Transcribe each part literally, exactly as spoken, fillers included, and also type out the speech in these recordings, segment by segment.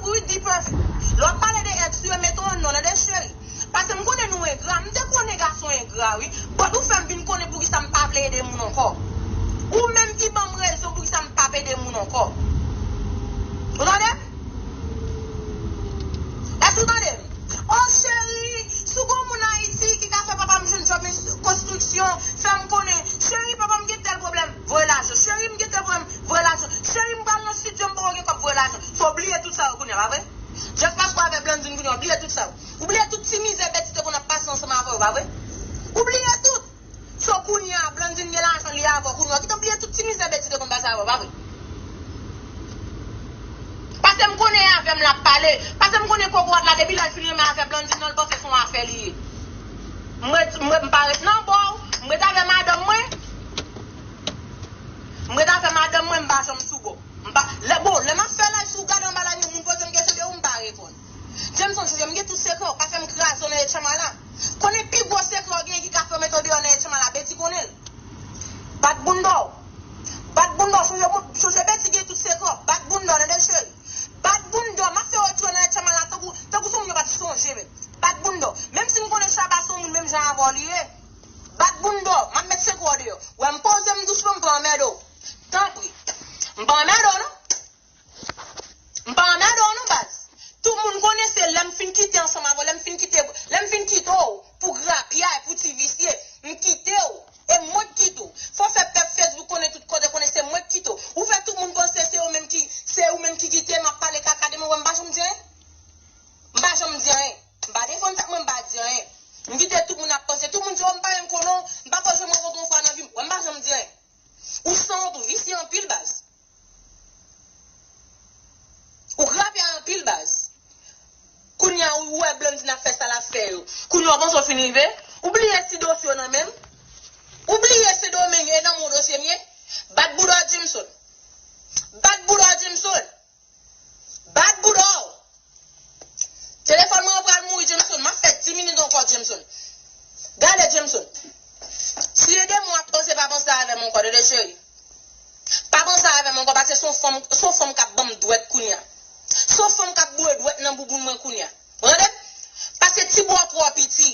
Wi, D-Perfect. Lè w ap pale de ex ou yo, mete yon non nan de cheri. Paske m konnen nou engra. M te konnen gason engra, wi. But ou fè m vin konnen poukisa m pa vle ede moun ankò. Ou menm ki ban m rezon poukisa m p ap ede moun ankò. Ou tande m? Èske ou tande m? Oh, cheri, si w gon moun Ayiti ki ka fè papa m jwenn djòb konstriksyon, fè m konnen. Cheri, papa m gen tèl pwoblèm, voye lajan. Cheri, m gen tèl pwoblèm, voye lajan. Cheri, m pral nan estidyo, m poko gen kòb, voye lajan. So, w bliye tout sa yo kounye a, pa vre? Just paske w avè Blandine kounye a, w bliye tout sa yo. Ou bliye tout ti mizè Betty te konn ap pase ansanm avè w, pa vre? Ou bliye tout. So, kounye a, Blandine gen lajan li avè w kounye a, w gentan bliye tout ti mizè Betty te konn pase avè w, pa vre? Paske m konnen e avè m l ap pale. Paske m konnen kokorat la, depi lè l fin renmen avè Blandine nan, l panse se yon afè li ye. M ret, m ret, m pa ret nan bò w. M ret avè madanm mwen. M ret avè madanm mwen, m pa janm sou bò. M pa, lè, bon, lè m ap fè live, si w gade anba live, moun poze m kesyon de ou, m pa reponn. Jameson, chonje m gen tout sekrè w, pa fè m kraze w nan etchanm la. Konnen pi gwo sekrè w genyen ki ka fè w mete w deyò nan etchanm la, Betty konnen l. Bat bounda w. Bat bounda w, chonje, chonje Betty gen tout sekrè w. Bat bounda w, tande cheri. Bat bounda w, m ap fè w retounen nan etchanm la, tankou, tankou se yon moun yo pa t sonje menm. Bat bounda w. Menm si m konnen Shabba se yon moun menm jan avè w li ye. Bat bounda w, m ap met sekrè w deyò. Wè m poze m dousman, m pa anmède w. Tanpri. M pa anmède w non. M pa anmède w non, baz. Tout moun konnen se lè m fin kite ansanm avè w, lè m fin kite, lè m fin kite w pou grapyay, pou ti visye, m kite w. E mwen k kite w. Fò w fè pèp Facebook konnen tout kote, konnen se mwen k kite w. Ou fè tout moun panse se ou menm ki, se ou menm ki kite m ap pale kaka de mwen, wè m pa janm di anyen. M pa janm di anyen. M pa defann tèt mwen, m pa di anyen. M kite tout moun ap panse. Tout moun di, oh, m pa menm konnen w, m pako janm rankontre w yon fwa nan vi m. Wè m pa janm di anyen. Ou sanwont, ou visye anpil, baz. Ou grapyay anpil, baz. Kounye a, ou wè Blandine ap fè sa l ap fè yo. Kounye a, w panse w fin rive? Ou bliye si dosye w nan men m? Ou bliye Sendomeng e nan men w dosye m ye? Bat bouda w, Jameson. Bat bouda w, Jameson. Bat bouda w. Telefòn mwen an pral mouri, Jameson. M ap fè dis minit ankò, Jameson. Gade, Jameson. Si e de mwa w ap panse, pa panse avè m ankò, tande cheri. Pa panse avè m ankò, paske se yon fanm, se yon fanm k ap ban m dwèt kounye a. Se yon fanm k ap boure dwèt nan bouboun mwen kounye a. Ou tande? Paske ti bò w twò piti.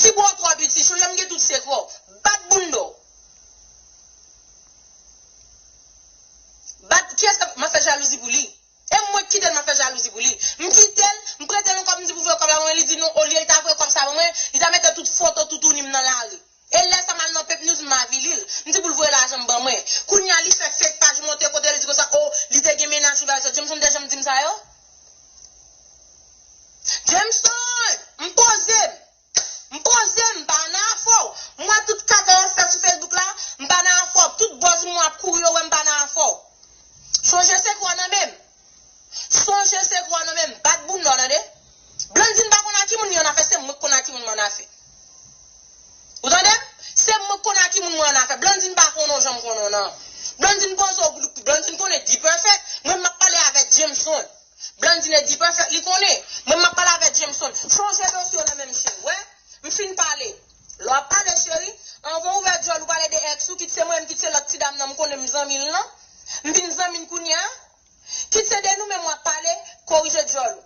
Ti bò w twò piti, chonje m gen tout sekrè w. Bat bounda w. Bat, kiyès k ap, m ap fè jalouzi pou li? E mwen k kite l, m ap fè jalouzi pou li. M kite l, m prete l yon kòb, m di pou voye kòb la ban mwen, li di non, olye l ta voye kòb sa ban mwen, li ta mete tout foto toutouni m nan lari. E lè sa m al nan Pep News, m avili l. M di pou l voye lajan m ban mwen. Kounye a, li fè fake paj monte kote l di konsa, oh, li te gen mennaj, li bagay sa. Jameson te janm di m sa yo? Jameson, m poze m. M poze m, m pa nan afè w. M wè tout kaka w ap fè sou Facebook la, m pa nan afè w. Tout buzz moun ap kouri yo wè m pa nan afè w. Sonje sekrè w nan men m. Sonje sekrè w nan men m. Bat bounda w, tande? Blandine pa konn a ki moun li annafè, se mwen k konn a ki moun mwen annafè. Ou tande m? Se mwen k konn a ki moun mwen annafè. Blandine pa konnen w jan m konnen w nan. Blandine panse w, Blandine konnen D-Perfect. Mwen m ap pale avèk Jameson. Blandine D-Perfect, li konnen. Mwen m ap pale avèk Jameson. Sonje dosye w nan men m, cheri. Wè, m fin pale. Lè w ap pale, cheri, anvan w ouvè djòl ou pale de ex ou, kit se mwen menm, kit se lòt ti dam nan, m konnen m zanmi l lan. M vin zanmi l kounye a. Kit se de nou menm w ap pale, korije djòl ou.